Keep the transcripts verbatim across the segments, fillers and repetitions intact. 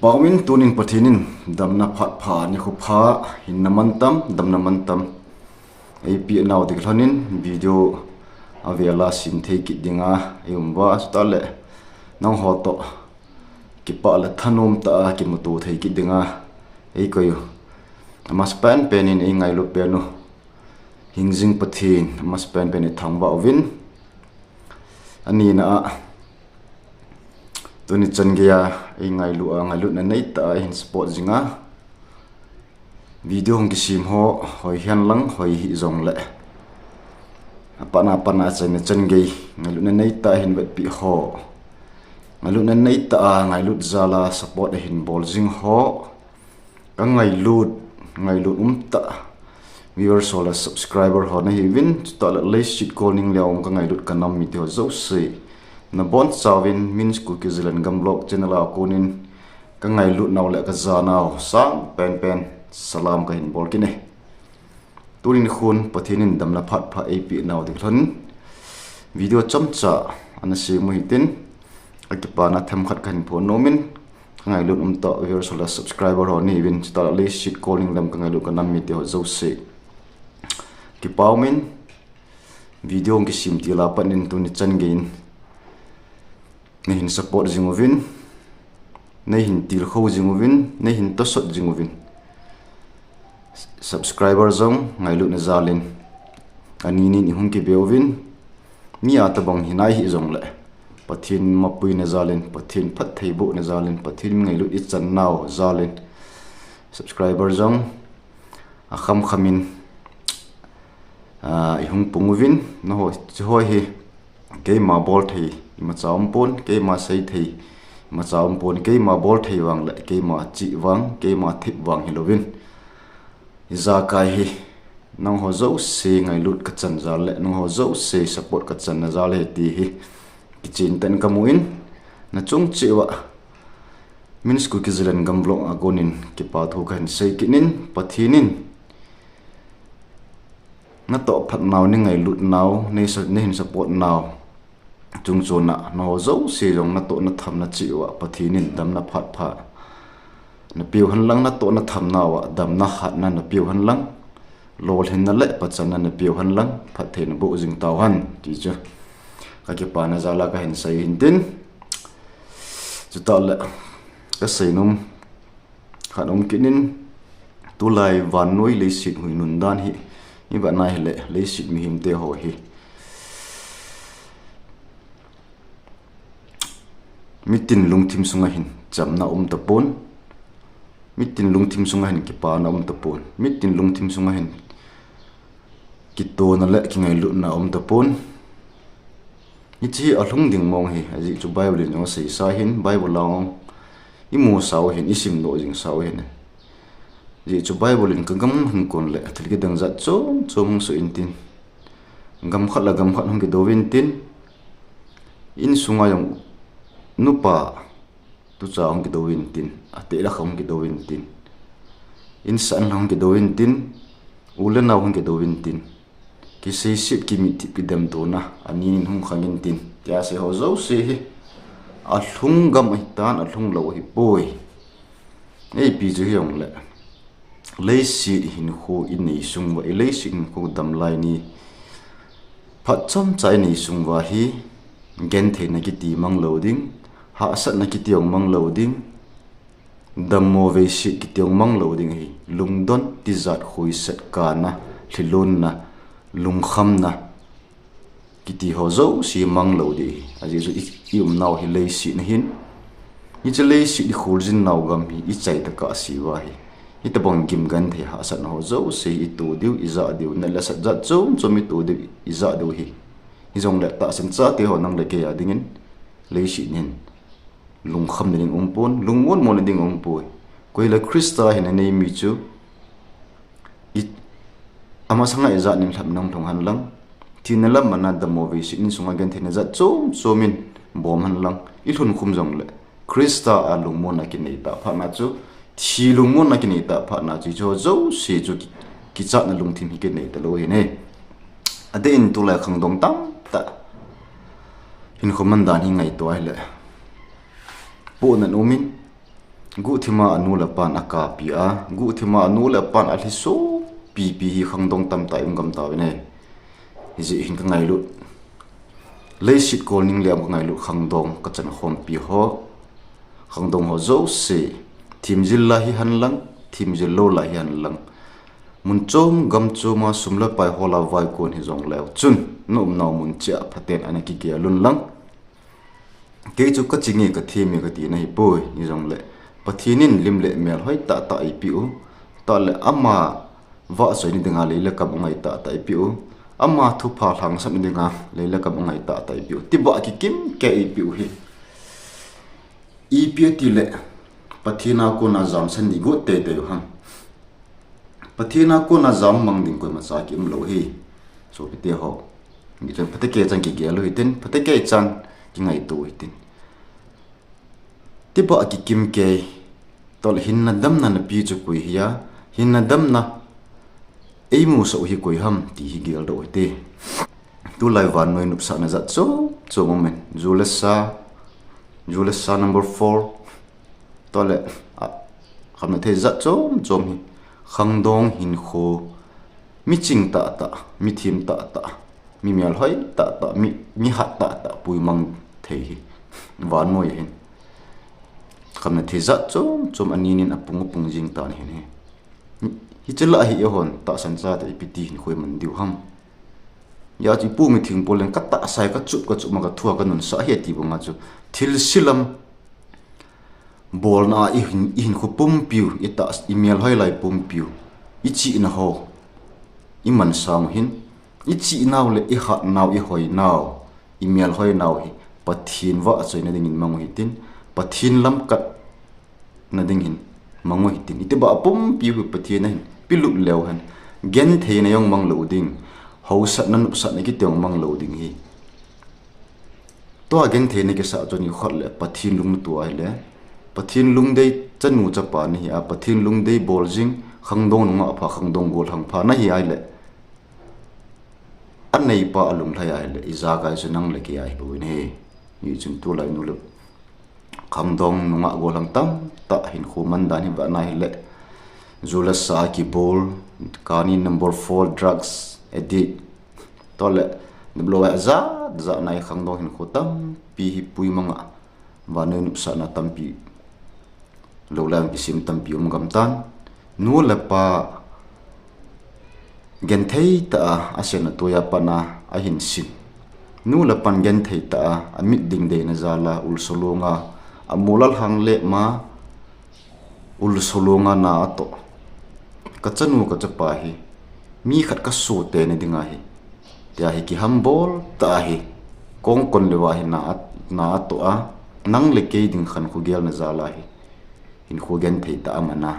Paumin tunin Pathen in damna phat pha, nikho pha, hinna mantam, damna mantam eipeh nau ding lhonin video avela sem thei kit dinga eium uva, chutah le nangho toh kipah le thanom tah a kimuto thei kit dinga eikoi u. Amasapen pen in eingailu pen u Hingjing Pathen, amasapen pen in ithangvah uvin. Anina a, tuni chan geiya eingailu a, ngailutna neitah a eihin support jinga video hung kisem ho, hoi hen lang, hoi hih jongle, apatna, apatna achaina chan gei ngailutna neitah a eihin vetpeh ho, ngailutna neitah a ngailut jal a support eihin bol jing ho, kangailut, ngailut umtah viewers ho le subscriber ho nahiuvin, chutah le leiset kol ning leo um kangailut kanam mite ho jouse, nabonchauvin Min School Kijilen Gam Vlog channel a konin kangailut nau le kajanau sangpen pen salam kahin bol kit e. Tuni nikhon Pathen in damna phat pha eipeh nau ding lhon video chomcha ana sem u hitin, akipana themkhat kahin phon nomin, kangailut umtah viewers ho le subscriber ho nahiuvin, chutah le leiset kol ning lem kangailut kanam mite ho jouse, kipaumin video hung kisem til a pat in tuni chan gei in neihin support jing uvin, neihin tilkhou jing uvin, neihin tosot jing uvin, subscriber jong ngailutna jal in ani nin ihung kibe uvin, mi a tobang hinai hih jongle, Pathen mapuina jal in, Pathen phattheibohna jal in, Pathen ngailut ichan nau jal in subscriber jong akham khamin, ah, ihung pung uvin, nangho, hiche ho hi keima bolthei imacha umpon, keima seithei imacha umpon, keima bolthei vang le keima chih vang, keima thep vang hilouvin, ijakai hi nangho jouse ngailut kachan jal le nangho jouse support kachanna jal ahi ti hi kichen tah in kamun, nachung cheh uva Min School Kijilen Gam Vlog a konin kipa thu kahin sei kit in, Pathen in natoh phat nau, neingailutnau, nei sa-, neihin support nau chungchona nangho jouse jong natoh nathamna cheh uva Pathen in damna phat pha napeu hen lang, natoh nathamnauva damna hatna napeu hen lang, lolhinna le pachanna napeu hen lang, phattheina boh jing tauhen ti chu kakipana jal a kahin sei hintin, chutah le kaseinom khat um kit in, tulai vannoi leiset hui nun dan hi ivet na hile, leiset mihemte ho hi mitin lungthim sunga hin chamna umtapon, mitin lungthim sunga hin kipana umtapon, mitin lungthim sunga hin kitona le kingailutna umtapon. Hiche hi alhung ding mong ahi, ajeh chu Bible in jong aseisa ahin, Bible a jong imusau ahin, isimdoh jingsau ahin. Ajeh chu Bible in kagam hinkho le thil kidang jat chom chom hung soh intin, gam khat le gam khat hung kidou intin, insunga jong nupa tucha hung kidou intin, ateh le akha hung kidou intin, insah inlha hung kidou intin, u le nao hung kidou intin, kiseiset, kimitthip, kidemtona ani nin hung khang intin, tia asei ho jouse hi alhung gam ahitan, alhung lou ahipoi. Ipi chu hijongle, leiset hinkho inei sung uva, leiset hinkho damlai ni phat chomcha inei sung uva hi, gentheina kiti mang lou ding, hahsatna kiti jong mang lou ding, dammo veiset kiti jong mang lou ding ahi. Lungdon, tijat, huiset, kana, lhilunna, lungkhamna kiti ho jouse mang lou ding ahi. Ajeh chu i, iumnau hi leiset ahin, hiche leiset ikholjin nau gam hi ichai tokah a se uva hi, hitobang gim genthei hahsatna ho jouse hi ito diu, ija diu, nat le sat jat chom chom ito diu, ija diu ahi. Hijongle tahsan chate ho nang le kei a dingin leiset ahin lungkhamna ding umpon, lungmonmona ding umpoi. Koi hile Christa hina nei mi chu i, amasanga ijat nin lham nang lhung hen lang, thina le mana, dammo veiset, insunga gentheina jat chom chom in bom hen lang, ilhun khum jongle, Christa a lungmonna kinei tah phatna chu, thi lungmonna kinei tah phatna chu, hiche ho jouse chu ki, kichatna lungthim hi kinei talou ahi ne. Adeh in tulai khangdong tamtah hinkho man dan hi ngaito ahile, pohna umin, Guhthima anu le apan akapi a, guhthima anu le apan alhiso pipi hi khangdong tamtah i um gam tauvin ahi. Hijeh hin ka ngailut. Leiset kol ning liam ka ngailut khangdong ka chankhompi ho. Khangdong ho jouse. Themjil lai hi henlang, themjil lou lai hi henlang. Mun chom, gam chom a sum le pai hol a vaikon hijongleu chun, na umnau mun cheh a phaten ana kigel un lang. Kei chu ka chinge ka theme ka tina hipoi, hijongle Pathen in lim le mel hoi tahtah eipeh u. Tah le ama vahchoina dinga lei le kam angai tahtah eipeh u. Ama thupha lhangsapna dinga lei le kam angai tahtah eipeh u. Tibah kikim kei eipeh u hi. Ipi ati le Pathen a kona jamsan ding got teitei u ham. Pathen a kona jam mang ding koimacha kium lou hi. Sopite ho. Hichun phatecha kigel u hitin, phatecha kingaito u hitin. Tibah kikim kei. Tole hinna damna napeh chu koi hi a, hinna damna eimusah u hi koi ham ti hi geldoh u hite. Tulai vannoi nopsahna jat chom chom umin. Ju le sa, ju le sa number four. Tole, a, khamna thei jat chom chom hi. Khangdong hinkho, mi ching tahtah, mi them tahtah, mi melhoi tahtah, mi, mi hat tahtah puimang thei hi. Vannoi hin. Khamna thei jat chom chom aninin apung apung jing tan ahin hi. Hiche lah hi eihon tahsan chate ipi ti hinkho iman diu ham. Hijeh chun ipu Mithengpol in ka tahsa hi ka chup ka chup ma ka thu a ka nunsah hi ati banga chu. Thilse lam bolna a i hin, i hinkho pumpiu, i tah, i melhoi lai pumpiu, i chihna ho, i mansang u hin, i chihnau le i hatnau, i hoinau, i melhoinau hi Pathen vahchoina dingin mang u hitin, Pathen lam kat na ding hin mang u hitin. Itibah pumpi hi Pathen ahin pelut leu hen. Gentheina jong mang lou ding. Hausatna nopsahna kiti jong mang lou ding hi. Tua gentheina kisah chun ikhat le Pathen lung nato ahile, Pathen lungdei chanu chapa nahi a, Pathen lungdei bol jing, khangdong nungah pha, khangdong gollhang pha nahi ahile, aneipa alunglhai ahile, ijakai chu nang le kei ahi bou in ahi. Hichun tulai nu le khangdong nungah gollhang tamtah hinkho man dan hi vet na hile, ju le sa kibol, kani number four drugs addict, tole, niplo a jat jat na hi khangdong hinkho tampi hi puimang a, vannoi nopsahna tampi lou lai kisem tampi um gam tan. Nu le pa genthei tah a, asen atoi a pat a ahin sin. Nu le pan genthei tah a, amit ding deina jal a, ulsolong a, amol a lhang le ma, ulsolong a na atoh. Ka chanu ka chapa hi, mi khat ka sohte na ding ahi, tia hi kihambol tah a hi, kongkon leuva hi na, na atoh a, nang le kei ding khankho gelna jal a hi, hinkho genthei tah a aman a.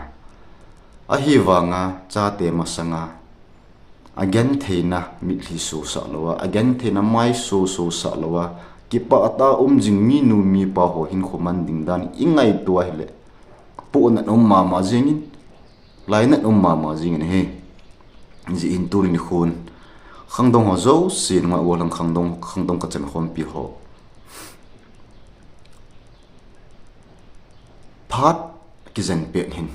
Ahivanga chate masanga, agentheina mitlhi sosah louva, agentheina mai soso sah louva, kipah tah a um jing minu mipa ho hinkho man ding dan i ngaito ahile, pohnat um mama jingin, lainat um mama jingin ahi. Hijeh hin tuni nikhon khangdong ho jouse, nungah gollhang khangdong, khangdong ka chankhompi ho, phat kijen pet hin,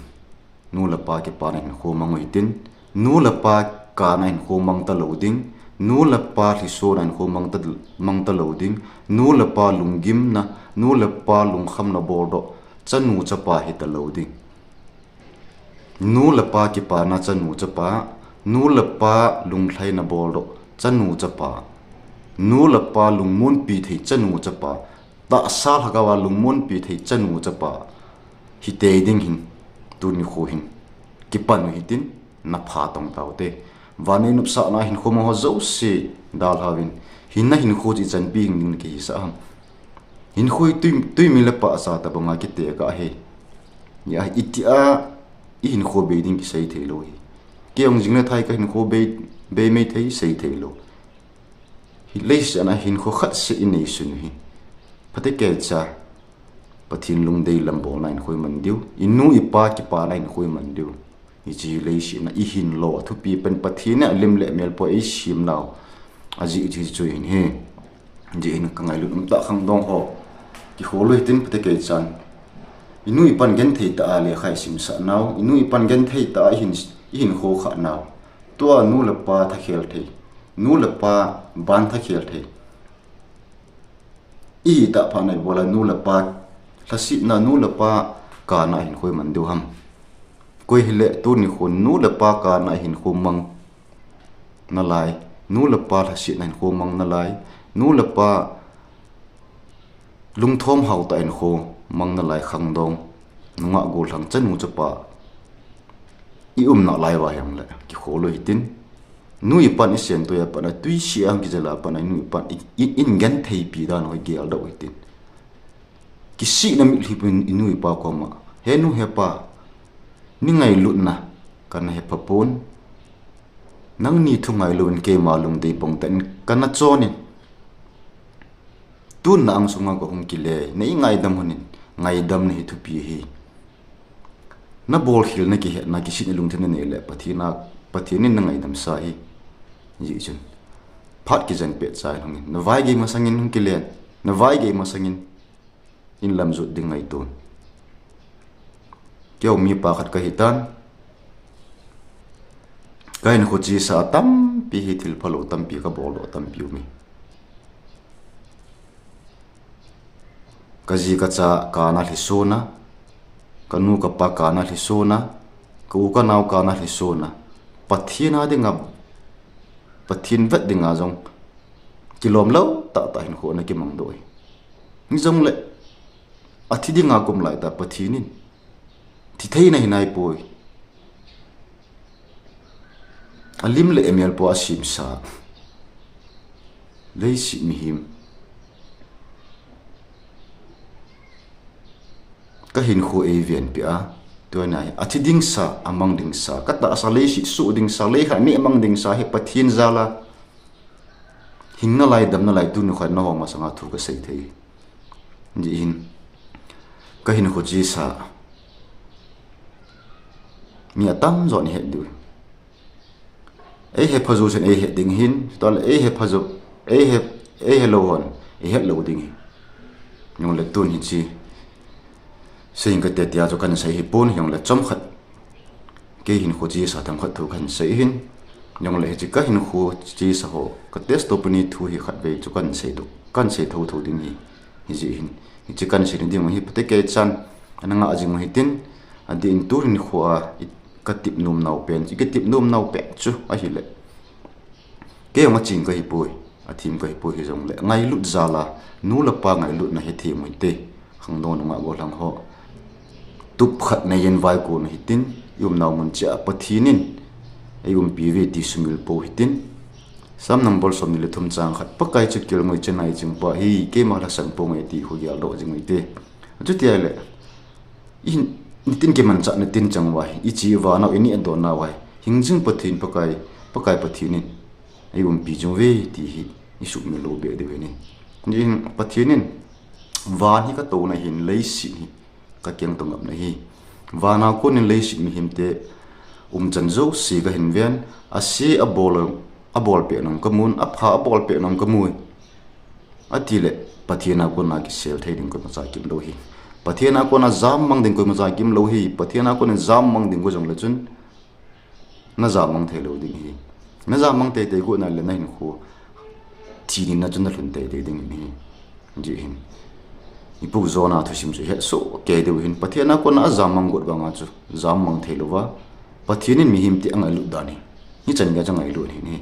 nu le pa kipana hinkho mang u hitin, nu le pa kana hinkho mang talou ding, nu le pa lhisona hinkho mang ta, mang talou ding, nu le pa lunggimna, nu le pa lungkhamna boldoh chanu chapa hi talou ding. Nu le pa kipana chanu chapa, nu le pa lunglhaina boldoh chanu chapa, nu le pa lungmonpi thei chanu chapa, tahsa lhagao a lungmonpi thei chanu chapa hitei ding hin, tuni nikho hin kipan u hitin, na pha tong taute. Vannoi nopsahna hinkho mang ho jouse dalhauvin, hinna hinkho chu ichanpi hing ding na kihisah ham. Hinkho hi twi, twimi le pahcha tabanga kitekah ahi. Hijeh a itia i hinkho bei ding kisei theilou hi. Kei jong jing le thai ka hinkho bei, bei mei thei sei theilou. Hi leiset a hinkho khat seh inei sun u hi, phatecha Pathen lungdei lam bolna hinkho iman diu, inu ipa kipana hinkho iman diu. Hiche leiset a ihin lou a thupi pen Pathen in alim le mel poi eisem nau ajeh chu hiche chu ahin hi. Hijeh hin ka ngailut umtah khangdong ho, kikhol u hitin phatecha. Inu ipan genthei tah a lekha isimsah nau, inu ipan genthei tah a ihin, ihinkho khah nau. Tua nu le pa thakhel thei, nu le pa ban thakhel thei ihi tah phat na ibola nu le pa lhasetna, nu le pa kana hinkho iman diu ham? Koi hile tuni khun nu le pa kana hinkho mang nalai, nu le pa lhasetna hinkho mang nalai, nu le pa lungthom hao tah hinkho mang nalai khangdong, nungah gollhang, chanu chapa i um nalai uva hijongle kikhol u hitin. Nu ipan isem toi a pat na, tui sih a kijel a pat na, nu ipan i, i, in gentheipi dan u hi geldoh u hitin. Kisihna mitlhi pum in inu ipa koma, "He nu, he pa, nei ngailutna kana hepha pon. Nangni thu ngailu in keima lungdei bang tah in kana chon in. Tun na ang sunga kahung kile, nei ngaidam lhon in, ngaidamna hi thupi ahi. Na bolkhel na kihetna, kisihna lungthim na nei le Pathen a, Pathen in na ngaidam sa ahi." Hijeh chun phat kijen pet cha in hung in, na vai gei masang in hung kile, na vai gei masang in in lam jot ding ngaiton. Keiho mipa khat kahi tan. Ka hinkho chesa tampi hi thil phalou tampi ka boldoh tampi um e. Ka ji ka cha kana lhi sona, ka nu ka pa kana lhi sona, ka u ka nao kana lhi sona, Pathen a dinga, Pathen vet dinga jong kilom lou tah tah hinkho ana kimang doh e. Hijongle athi dinga kum lai tah Pathen in thi theina hi nai poi. Alim le amel po a simsa leiset mihem, ka hinkho eiven peh a, tua hi athi ding sa, amang ding sa, ka tahsa leiset suh ding sa, leikhat neh mang ding sa hi Pathen jal a hing nalai, dam nalai, tuni khat nangho masanga thu ka sei thei. Hijeh hin ka hinkho chesa mi atamjo in ahet diu. Ei hepha jou chun ei het ding ahin, chutah le ei hepha jou, ei he, ei helou hon ei het lou ding ahi. Hijongle tun hiche sei inge kati tia chu kahin sei hipon, hijongle chomkhat kei hinkho chesa themkhat thu kahin sei ahin. Hijongle hiche ka hinkho chesa ho ka testimony thu hi khatvei chu kahin sei doh, kahin sei thotho ding ahi. Hijeh hin hiche kahin seina ding hi phatecha chan ana ngah jing u hitin, adeh in tu hinkho a i, ka tep nom nau pen, i ka tep nom nau pen chu ahile, kei jong aching kahi poi, athem kahi poi, hijongle ngailut jal a nu le pa ngailutna hethem u hite, khangdong nungah gollhang ho. Tup khat neiyin vaikon u hitin, i umnau mun cheh a Pathen in ei umpi uve ti sumil pou hitin. Psalm number somni le thum chang khat, Pakai chu kelngoi chena i chingpa ahi, keima lhasam ponge ti khu geldoh jing u hite. Chuti ahile i, nitin kimanchahna tin chang uva hi, i che uva nau, i neh don nauva hi, hingjing Pathen Pakai, Pakai Pathen in ei umpi jing uve ti hi i sumil lou beh diu ahi. Hijeh hin Pathen in, van hi ka touna ahin, leiset hi ka keng toh ngapna ahi. Van a kon in leiset mihemte umchan jouse kahin ven, ase abol, abol peh nom kamun, apha abol peh nom kamun. Atile Pathen a kona kisel thei ding koimacha kimlou ahi. Pathen a kona jammang ding koimacha kimlou ahi. Pathen a kona jammang ding koi jongle chun najammang theilou ding ahi. Najammang teitei got nale nahinkho thi nina chun nalhun teitei ding ahi. Hijeh hin i pu Jonah thusim chu ihet soh kei diu ahin, Pathen a kona ajammang got vanga chu jammang theilouva, Pathen in mihemte angailut dan hi, hichan geiya chu angailut ahin ahi.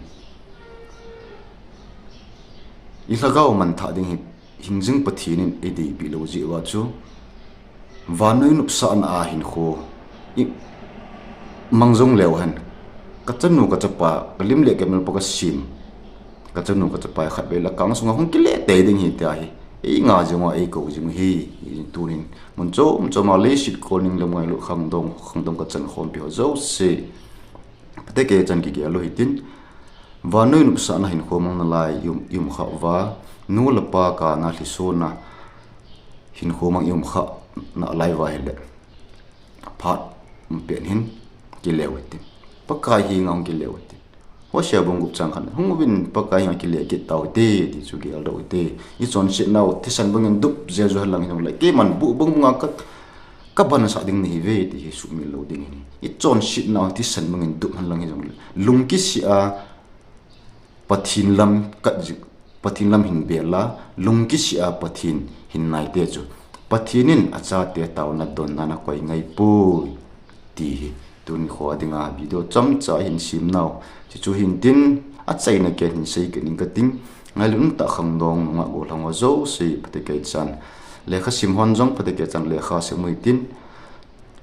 I lhagao manthah ding hi hingjing Pathen in eideipeh lou jeh uva chu, vannoi nopsahna a hinkho imang jongleu hen, ka chanu ka chapa, ka lim le ka mel pa kasem, ka chanu ka chapa hi khatvei le ka ang sunga hung kile tei ding ahi tia hi einga jing uva eikou jing u ahi. Tunin mun chom chom a leiset kol ning le ngailut khangdong, khangdong ka chankhompi ho jouse, phatecha chan kigel u hitin, vannoi nopsahna hinkho mang nalai i um, i um khah uva, nu le pa kana lhisona hinkho mang i um khah nalai uva ahile, phat umpen hin kile u hitin, Pakai henga hung kile u hitin. Hosea bung gup chang khat, hung uvin Pakai henga kile kit tau hite ti chu geldoh u hite. I chonsetnau thisan bangin dup jeh u henlang hijongle, keiman buh bung bunga ka, Ka ban sah ding nahi ve ti hi sumil lou ding ahi. I chonsetnau hi thisan bangin dup hen lang hijongle, lungkisih a Pathen lam kat jing, Pathen lam hin bel a, lungkisih a Pathen hin naite chu Pathen in achate taona donna ana koi ngai poi ti hi tuni kho dinga video chomcha hin simnau. Chuchu hintin achaina ken hin sei kit ning kating. Ngailut umtah khangdong nungah gollhang ho jouse phatecha chan, lekha sim hon jong phatecha chan lekha sim u hitin.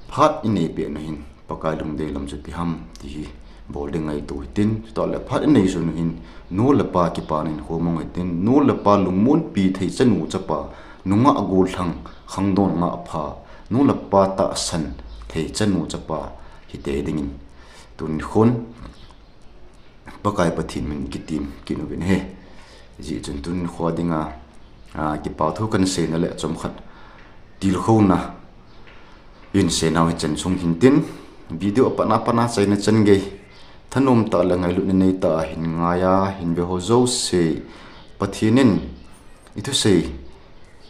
Phat inei peh nu hin Pakai lungdei lam chu ipi ham ti hi bol ding ngaito hitin, chutah le phat inei sun nu hin nu le pa kipana hin khomang hitin, nu le pa lungmonpi thei chanu chapa, nungah gollhang, khangdong nungah pha, nu le pa tahsan thei chanu chapa hite dingin tuni khon Pakai Pathen min kitem kit uvin ahi. Hijeh chun tuni kho dinga, a, kipa thu kahin seina le chomkhat tilkhouna in seinau hichan chung hintin, video apat a pat a achaina chan gei thanom tah le ngailutna neitah a hin ngai a hin ve ho jouse Pathen in ithusei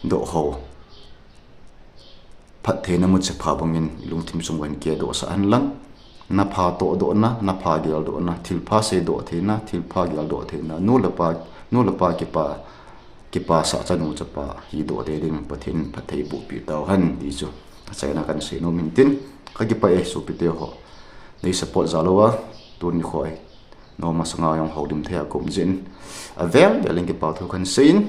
doh ho phattheina muchepha bangin ilungthim sung uva hin kedoh sah hen lang, napha tohdohna, napha geldohna, thilpha seidoh theina, thilpha geldoh theina, nu le pa, nu le pa kipa, kipasah chanu chapa hidoh te ding Pathen in phatthei bohpeh tauhen ti chu achaina kahin seinom hintin, kakipah e sopite ho. Nei support jal uva tuni kho hi noma sanga jong houlim thei a kaum jeh in avel vel in kipa thu kahin seiyin,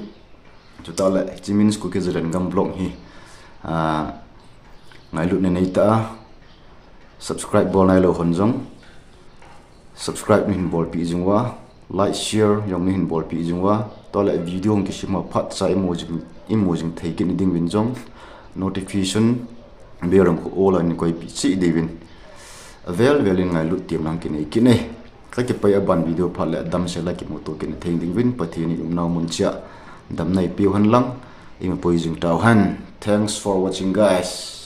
chutah le hiche Min's Kuki Zalengam vlog hi, a, ngailutna neitah a subscribe bol nailou hon jong subscribe neihin bolpeh jing uva, like, share jong neihin bolpeh jing uva, chutah le video hung kisim a phatcha imu jing, imu jing thei kit na ding uvin jong notification bell jong khu all a nei koipeh cheh diuvin avel vel in ngailut temna kinei kit e. Kakipah e, aban video phat le adamsel a kimuto kit na thei ding uvin Pathen in i umnau mun cheh a damna eipeu hen lang, eima pui jing tauhen. Thanks for watching, guys.